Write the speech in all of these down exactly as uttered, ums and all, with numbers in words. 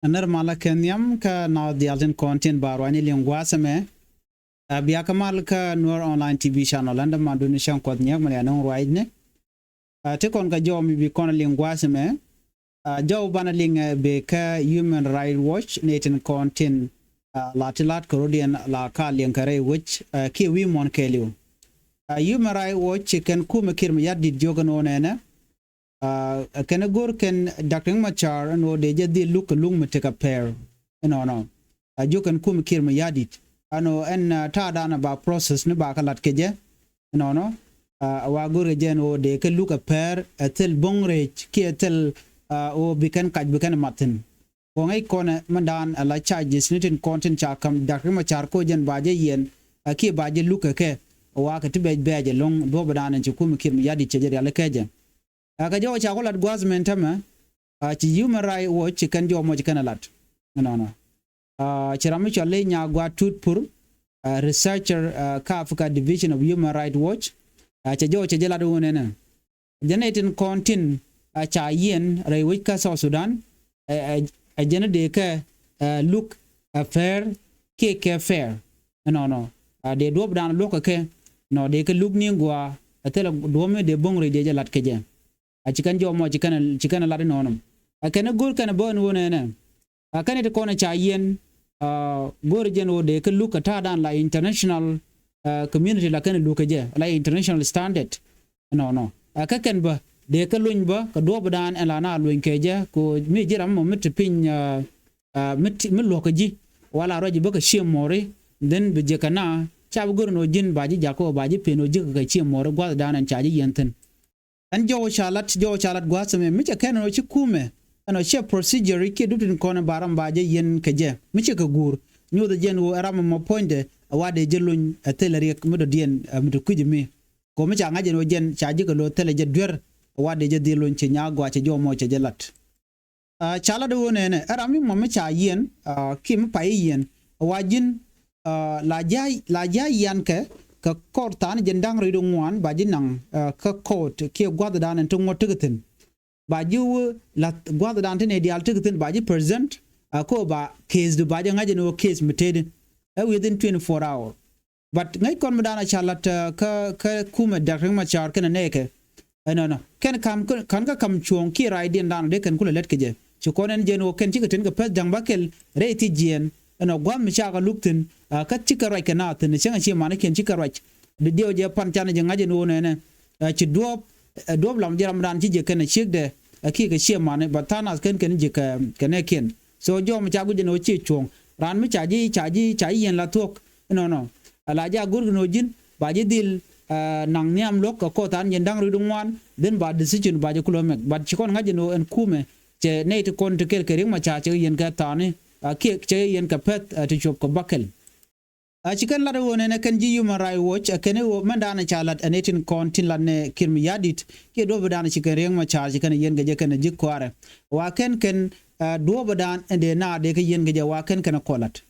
Nɛr malä kɛ nhiam kä na dial tin kɔn tin ba ruacni liŋ gua̱a̱th ɛmɛ. Ɛ bia kä mal kä Nuer Online T V channel, ɛn däman duni cäŋ Kuɔth Nyiek mi lian nuŋ ruacni. Ɛ ti kɔn kɛ jɔw mi bi kɔn liŋ gua̱a̱th ɛmɛ. Ɛ jɔw banɛ liŋ ɛ bee kä Human Rights Watch ni tin kɔn tin, ɛ la ti lat kɛ rɔ̱diɛn la ka liŋ kɛ rɛy wec, ɛ kiɛ wi̱i̱ muɔ̱n kɛɛliw. Ɛ Human Rights Watch ci kɛn kumɛ Kiir Mayardit jiök ɛn ɣöö nɛnɛ, ɛ kɛn ɛ go̱r kɛn Doctor Riek Machar ɛn ɣöö dee jɛ dhil luk kɛ luk mi tekɛ pɛr. Ɛnɔnɔ. Ɛ jiök kɛn kumɛ Kiir Mayardit ɛn ɣöö ɛn, ɛ ta̱a̱dan ɛ ba process ni ba kɛ lat kɛ jɛ. Ɛnɔnɔ. Ɛ wa go̱r kɛ jɛ ɛn ɣöö dee kɛ luk ɛ pɛr ɛ thil bo̱ŋ rɛc kiɛ thil, ɛ ɣöö bi kɛn kac bi kɛn ɛ mat thi̱n. Kɔŋ i̱ kɔnɛ mɛndan ala charges ni tin kɔn tin ca ka̱m Doctor Riek Machar ko jɛn ba jɛ yiɛn, ɛ kiɛ ba jɛ luk kɛ kɛ. Ɛ wa kɛ ti bɛc bɛc ɛlɔ̱ŋ duɔ̱ɔ̱pdan ɛn ci kumɛ Kiir Mayardit cɛ jɛ riali kɛ jɛ. Ɛ kɛ jɔw ca ku lat gua̱a̱th mɛn tämɛ, ɛ ci Human Rights Watch ci kɛn jɔw mɔ ci kɛn ɛ lat. Ɛnɔnɔ. Ɛ ci ram mi cɔl i̱ Nyaguat Tut Pur, ɛ researcher, ɛ kä Africa Division of Human Rights Watch. Ɛ cɛ jɔw cɛ jɛ lat wun ɛnɛ. Jɛn ɛ tin kɔn tin, ɛ ca yiɛn rɛy wec kä South Sudan, ɛ, ɛ, ɛ jɛn dee kɛ, ɛ luk ɛ pɛr kiɛ kɛ pɛr. Ɛnɔnɔ. Ɛ dee duɔ̱ɔ̱pdan luɔ̱k kɛ kɛ, nɔ dee kɛ luk ni gua̱a̱, ɛ thilɛ duɔ̱ɔ̱p mi dee bo̱ŋ rɛy dee jɛ lat kɛ jɛ. Ɛ ci kɛn jɔw mɔ ci kɛn, ci kɛn lat ɛnɔnɔ. Ɛ kɛn ɛ go̱r kɛn ɛ bä ɛn ɣöö nɛnɛ. Ɛ kɛn it kɔn ɛ ca yiɛn, ɛ go̱r jɛn ɣöö dee kɛ luk kɛ ta̱a̱dan la international, ɛ community la kɛn luk kɛ jɛ, la international standard. Ɛnɔnɔ. Ɛ kä kɛn bä dee kɛ luny bä kɛ duɔ̱ɔ̱pdan ɛn la na luny kɛ jɛ kɛ ɣöö mi ji̱ ram mɔ mi ti piny, ɛ, ɛ mi ti, mi luɔ̱k kɛ ji̱. Wala ruac bä kɛ ciëmɔri, then bi jɛ kɛ na ca bi go̱r ɛn ɣöö ji̱n ba ji̱ jakä ɣöö ba ji̱ pen ɣöö ji̱ kɛ kɛ ciëmɔri gua̱thdan ɛn ca ji̱ yiɛn thi̱n. Ɛn jɔw ca lat, jɔw ca lat gua̱a̱th ɛmɛ mi cɛ kɛn ɛn ɣöö ci kumɛ, ɛn ɣöö cɛ procedure kiɛ dup tin kɔn ɛ ba ram ba jɛ yiɛn kɛ jɛ mi cɛ kɛ guur. Nyothɛ jɛn ɣöö ɛ ram ɛmɔ puɔ̱nydɛ ɛ wa dee jɛ lony ɛ thilɛ riɛk mi dɔ̱diɛn, ɛ mi ti kui̱c mi. Kɛ ɣöö mi ca ŋa̱c ɛn ɣöö jɛn ca ji̱ kɛ lo̱ thilɛ jɛ duer ɛ wa dee jɛ dhil lony ci Nyaguat cɛ jɔw mɔ cɛ jɛ lat. Ɛ ca lat ɣöö nɛnɛ ɛ ram mi mɔ mi ca yiɛn, ɛ kiɛ mi pay i̱ yiɛn, ɛ wa ji̱n, ɛ la ji̱, la ji̱ a yian kɛ, kɛ kɔr tha̱a̱n jiɛn da̱ŋ rɛw wi̱cdɛ ŋuan ba ji̱ naŋ, ɛ kä court kiɛ gua̱thdan ɛn ti ŋuɔ̱t tekɛ thi̱n. Ba ji̱ wä la̱th gua̱thdan ti nɛy diaal tekɛ thi̱n ba ji̱ present, ɛ kä ba case du ba jɛ ŋa̱c ɛn ɣöö case mi tëëdi. Ɛ within twenty-four hour. But ŋäc kɔn mi dan a ca lat, ɛ kä, kä kumɛ Doctor Riek Machar kɛnɛ nɛɛkɛ. Ɛnɔnɔ kɛn ka̱m, ka̱n kä ka̱m cuɔ̱ɔ̱ŋ kiɛ raydiɛn dan dee kɛn kulɛ lät kɛ jɛ. Ci kɔn ɛn jɛn ɣöö kɛn cikɛ tin kɛ pɛth da̱ŋ bäkɛl rɛy thiec jiɛɛn. Ɛnɔ gua̱a̱th mi cakɛ luk thi̱n, ɛ kä cikɛ ruac kɛ naath thi̱n cäŋɛ ciɛ manikiɛn cikɛ ruac. Di diɛw jɛ pan canɛ jɛ ŋa̱c ɛn ɣöö nɛnɛ, ɛ ci duɔ̱ɔ̱p, ɛ duɔ̱ɔ̱p lam ji̱ ram dan ci jɛ kɛn ɛ ciekdɛ, ɛ kiɛ kɛ ciɛ mani, but tha̱a̱ŋ nath kɛn kɛn ji̱ kɛ, kɛ nɛɛkiɛn. So jɔw mi ca guic ɛn ɣöö ciɛ cuɔ̱ɔ̱ŋ. Raan mi ca ji̱, ca ji̱, ca ji̱ yiɛn la thuɔ̱k. Ɛnɔnɔ. Ala ji̱ a go̱r kɛ ni ɣöö ji̱n ba ji̱ dhil, ɛ naŋ nhiam luɔ̱k kɛ kɔr tha̱a̱n jiɛn da̱ŋ rɛw wi̱cdɛ ŋuan, then ba decision ba ji̱ kulɛ mɛk. But ci kɔn ŋa̱c ɛn ɣöö ɛn kumɛ cɛ nɛy ti kɔn ti kɛl kɛ Riek Machar cɛ kɛ yiɛn kɛ tha̱a̱ni, ɛ kiɛ cɛ kɛ yiɛn kɛ pɛth, ɛ ti cuɔp kɛ bäkɛl. Ɛ ci kɛn lat ɣöö nɛnɛ kɛn ji̱ Human Rights Watch ɛ kɛn i̱ ɣöö mɛn dan ca lat ɛn i̱ tin kɔn tin lat nɛ Kiir Mayardit kiɛ duɔ̱ɔ̱pdan ci kɛn Riek Machar ci kɛn yiɛn kɛ jɛ kɛn ji̱ kuaarɛ. Wa kɛn kɛn, ɛ duɔ̱ɔ̱pdan ɛn dee na dee kɛ yiɛn kɛ jɛ wa kɛn kɛn kɔ lat.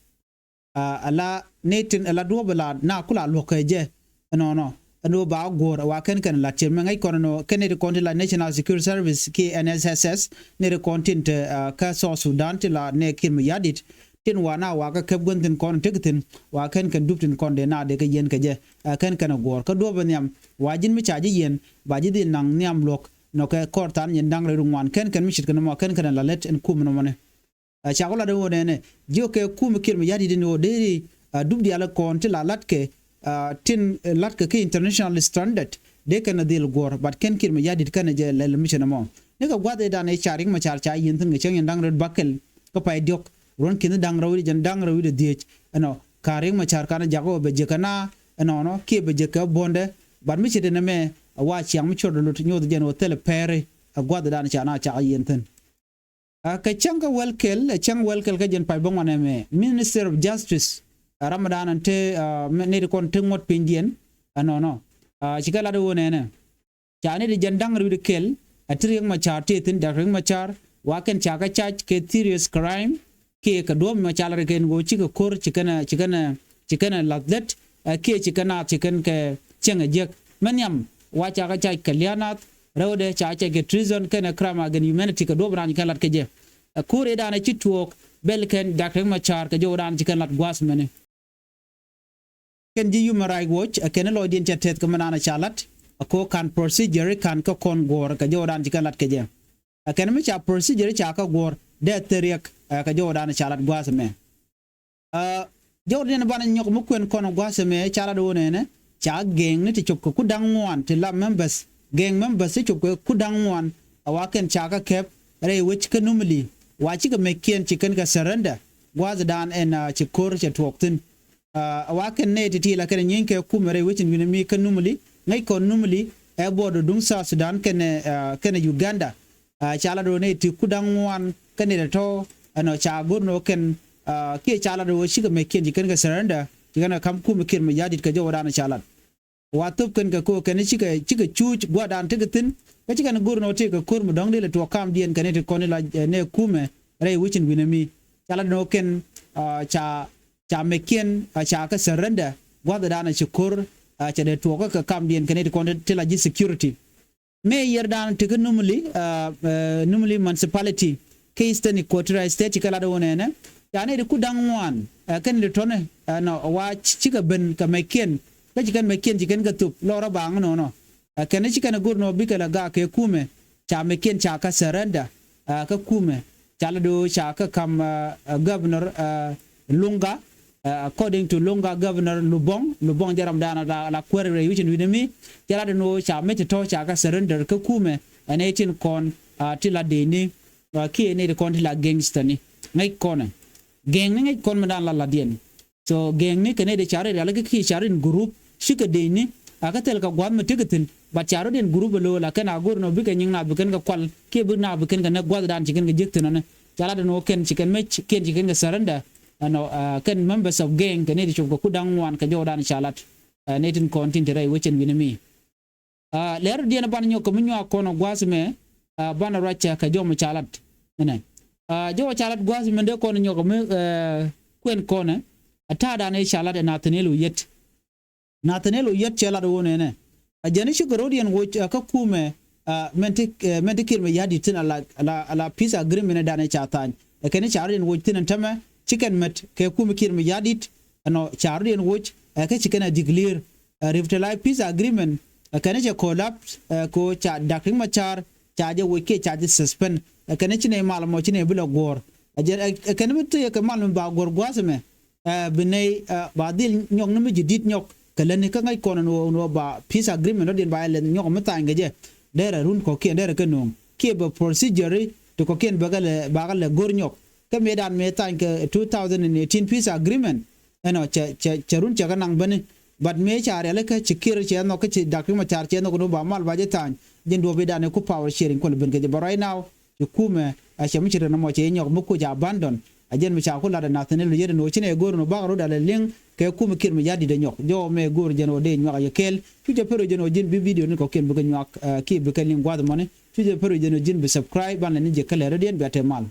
Ɛ ala ni tin ala duɔ̱ɔ̱p la na kula luɔ̱k kɛ jɛ. Ɛnɔnɔ ɛn ɣöö ba guɔ̱ɔ̱r wa kɛn kɛn lat ciɛ mɛ ŋäc kɔn ɛn ɣöö kɛn ni ti kɔn ti la National Security Service kiɛ N S S S ni ti kɔn tin te, ɛ kä South Sudan ti la nɛ Kiir Mayardit. Tin wa na wa kä käp gua̱n thi̱n kɔn tek thi̱n wa kɛn kɛn dup tin kɔn dee na dee kɛ yiɛn kɛ jɛ. Ɛ kɛn kɛn ɛ guɔ̱ɔ̱r kä duɔ̱ɔ̱p ɛ nhiam wa ji̱n mi ca ji̱ yiɛn ba ji̱ dhil naŋ nhiam luɔ̱k nɔ kɛ kɔr tha̱a̱n yiɛn da̱ŋ rɛw wi̱cdɛ ŋuan kɛn kɛn mi ce̱tkɛ nɔmɔ kɛn kɛn ɛ la lät ɛn kumɛ nɔmɔni. Ɛ ca kɔ lat ɛn ɣöö nɛnɛ jiök kɛ kumɛ Kiir Mayardit ɛn ɣöö deri, ɛ dup diaal kɔn ti la latkɛ, ɛ tin, ɛ latkɛ kä international standard dee kɛn ɛ dhil guɔ̱ɔ̱r, but kɛn Kiir Mayardit kɛn ɛ jɛ lɛl mi cɛ nɔmɔ. Ni kɛ gua̱th ëëdan ëë ca Riek Machar ca yiɛn thi̱n kɛ cäŋ yiɛn da̱ŋ rɛw wi̱cdɛ bäkɛl kä pay diɔ̱k ruɔ̱n ki̱n da̱ŋ rɛw wi̱cdɛ jɛn da̱ŋ rɛw wi̱cdɛ dhieec. Ɛnɔ ka Riek Machar kanɛ jakä ɣöö bɛ jek kɛ na ɛnɔnɔ kiɛ bɛ jek kɛ buɔ̱ndɛ. But mi ce̱t ɛn ɛmɛ ɛ wa ciaŋ mi cuɔt ɛ lot nyoth jɛn ɣöö thilɛ pɛri ɛ gua̱th ëëdan ca na cakɛ yiɛn thi̱n. Ɛ kɛ cäŋ kä wäl kɛl, ɛ cäŋ wäl kɛl kä jɛn pay bä ŋuan ɛmɛ Minister of Justice, ɛ ram mi dan ɛn te, ɛ nɛy ti kɔn te ŋuɔ̱t pinydiɛn. Ɛnɔnɔ. Ɛ ci kɛ lat ɣöö nɛnɛ ca nɛy ti jɛn da̱ŋ rɛw wi̱cdɛ kɛl ɛ ti Riek Machar ti thi̱n, Doctor Riek Machar wa kɛn ca kɛ charge kɛ serious crime kiɛ kɛ duɔ̱ɔ̱p mi ca lat kɛn ɣöö cikɛ ko̱r ci kɛn ɛ, ci kɛn ɛ, ci kɛn ɛ la̱th lät, ɛ kiɛ ci kɛn naath ci kɛn kɛ cieŋ ɛ jiäk. Mɛ nhiam wa ca kɛ charge kɛ lia̱a̱ naath, rɛwdɛ ca kɛ charge kɛ treason kɛnɛ crime against humanity kɛ duɔ̱ɔ̱p raan ci kɛn lat kɛ jɛ. Ɛ ko̱r ëëdan ɛ ci tuɔɔk bɛl kɛn Dak Riek Machar kɛ jɔwdan ci kɛn lat gua̱a̱th mɛni. Kɛn ji̱ Human Rights Watch ɛ kɛn lɔcdiɛn cɛ tɛth kɛ mɛn an ɛ ca lat ɛ ko̱ ka̱n procedure ka̱n kä kɔn guɔ̱ɔ̱r kɛ jɔwdan ci kɛn lat kɛ jɛ. Ɛ kɛn mi ca procedure ca kä guɔ̱ɔ̱r dee theriɛk ɛ kɛ jɔwdan ɛ ca lat gua̱a̱th mɛ. Ɛ jɔwdan banɛ nyɔk mi kuɛn kɔn gua̱a̱th mɛ ca lat wä nɛnɛ ca gɛŋni ti cop kɛ ku da̱ŋ ŋuan ti la members gɛŋ members ti cop kɛ ku da̱ŋ ŋuan. Ɛ wa kɛn ca kä kɛp rɛy wec kä Numili wa cikɛ mɛckiɛn ci kɛn kɛ surrender gua̱a̱th dan ɛn ci ko̱r cɛ tuɔɔk thi̱n. Ɛ wa kɛn nɛy ti ti la kɛn nyieeny kɛ kumɛ rɛy wecin wi̱nɛ mi kä Numili ŋäc kɔn Numili ɛ buɔɔd duŋ South Sudan kɛnɛ kɛnɛ Uganda. Ca la do̱ nɛy ti ku da̱ŋ ŋuan kɛn nɛy tɔ̱ ɛnɔ ca go̱r nɔ kɛn kiɛ ca la do̱ cikɛ mɛckiɛn ci kɛn kɛ surrender ci kɛn kɛ ka̱m kumɛ Kiir Mayardit kɛ jɔwdan ca lat. Wa thop kɛn kɛ ko̱ kɛn cikɛ cikɛ cuuc gua̱dan tekɛ thi̱n kä cikɛn go̱r nɔ tekɛ ko̱r mi dɔ̱ŋ dee lɛ tuɔɔk kamdiɛn kɛn nɛy ti kɔn ila nɛ kumɛ rɛy wecin wi̱nɛ mi ca la do̱ nɔ kɛn ca ca mɛckiɛn ca kä surrender gua̱thdan ci ko̱r ca dee tuɔɔk kä kɛ kamdiɛn kɛn nɛy ti kɔn ti la ji̱ security. Mëë yɛrdan tekä Numili Numili municipality kä Eastern Equatoria State ci kɛ lat wä nɛnɛ ca nɛy ti ku da̱ŋ ŋuan kɛn ti tɔ̱nɛ ɛnɔ wa cikɛ ben kɛ mɛckiɛn kä ci kɛn mɛckiɛn ci kɛn kɛ thop lɔrä baŋ nɔnɔ. Kɛn ci kɛn go̱r nɔ bikɛ la gak kɛ kumɛ ca mɛckiɛn ca kä surrender kä kumɛ ca la do̱ ca kä ka̱m governor Lunga. According to Lunga governor Lubong, Lubong jɛ ramdan la kuɛr rɛy wecin wi̱nɛ mi ca la do̱ nɔ ca mɛc tɔ̱ ca kä surrender kä kumɛ ɛn ɛ tin kɔn ti la deni kiɛ nɛy ti kɔn ti la gangster ni ŋäc kɔnɛ. Gɛŋni ŋäc kɔn mi dan la ladiɛn. So gɛŋni kɛ nɛy ti ca ri rialikä kiɛ ca ri in group cikɛ deni a kä thil kɛ gua̱th mi tekɛ thi̱n. But ca rot in group ɛ lo̱o̱ la kɛn a go̱r nɔ bikɛ nyiŋ na bi kɛn kɛ kual kiɛ bi na bi kɛn kɛ nɛ gua̱thdan ci kɛn kɛ jiäk thi̱n ɔnɛ ca la do̱ nɔ kɛn ci kɛn mɛc kiɛn ci kɛn kɛ surrender. Ɛnɔ kɛn members of gang kɛ nɛy ti cop kɛ ku da̱ŋ ŋuan kɛ jɔwdan ca lat nɛy tin kɔn tin ti rɛy wecin wi̱nɛ mi. Lɛr diɛn banɛ nyɔk kɛ mi nyuak kɔn gua̱a̱th mɛ banɛ ruac kɛ jɔm ca lat. Ɛnɛ jɔw ca lat gua̱a̱th mɛ dee kɔn nyɔk kɛ mi kuɛn kɔnɛ. Ɛ ta̱a̱dan ɛ ca lat ɛ Nathaniel Oyet. Nathaniel Oyet cɛ lat wun ɛnɛ a jɛn i̱ cikɛ ro̱diɛn woc kä kumɛ mɛn ti mɛn ti Kiir Mayardit thi̱n ala ala peace agreement ɛ dan ɛ ca tha̱a̱ny. Ɛ kɛn i̱ ca ro̱diɛn woc thi̱n ɛn tämɛ ci kɛn mɛt kɛ kumɛ Kiir Mayardit. Ɛnɔ ca ro̱diɛn woc ɛ kä ci kɛn a declare revitalize peace agreement. Ɛ kɛn cɛ collapse ɛ ko ca Dak Riek Machar ca jɛ woc kiɛ ca jɛ suspend. Ɛ kɛn ci nɛy mal mɔ ci nɛy bi lɛ guɔ̱ɔ̱r. Ɛ jɛ ɛ kɛn mi tëë kɛ mal mi ba guɔ̱ɔ̱r gua̱a̱th ɛmɛ ɛ bi nɛy ɛ ba dhil nyɔk ni mi ji̱ di̱t nyɔk kɛ lätni kä ŋäc kɔn ɛn ɣöö ɛn ɣöö ba peace agreement rɔ̱diɛn ba ɛ lɛth nyɔk mi tha̱a̱ny kɛ jɛ. Derɛ run kɔ̱kiɛn derɛ kɛ nööŋ kiɛ bɛ procedure ti kɔ̱kiɛn bɛ kɛ lɛ ba kɛ lɛ go̱r nyɔk. Kä mëëdan mëë tha̱a̱ny kɛ two thousand and eighteen peace agreement ɛnɔ cɛ cɛ cɛ run cɛ kɛ naŋ bäni. But mëë ca rialikä ci Kiir cɛ nhɔk kä ci Dak Riek Machar cɛ nhɔk ni ba mal ba jɛ tha̱a̱ny. Jɛn duɔ̱ɔ̱p idan iku power sharing kuɔl ben kɛ jɛ, but right now ci kumɛ a cɛ mi ci rin mɔ cɛ inyɔk mi kuc abandon. A jɛn mi ca ku lat ɛ Nathaniel Oyet ni wä ci nɛ go̱r ni bak rot alɛ liŋ kɛ kumɛ Kiir Mayardit ɛ nyɔk jɔw mɛ go̱r jɛn wä dee nyuak a yɛ kɛɛl. Cu jɛ pär wä jɛn wä ji̱n bi video ni kɔ̱kiɛn bikɛ nyuak kiɛ bikɛ liŋ gua̱th mɔni. Cu jɛ pär wä jɛn wä ji̱n bi subscribe ban lɛ ni jɛ kɛ lɛ rot yɛn bia te mal.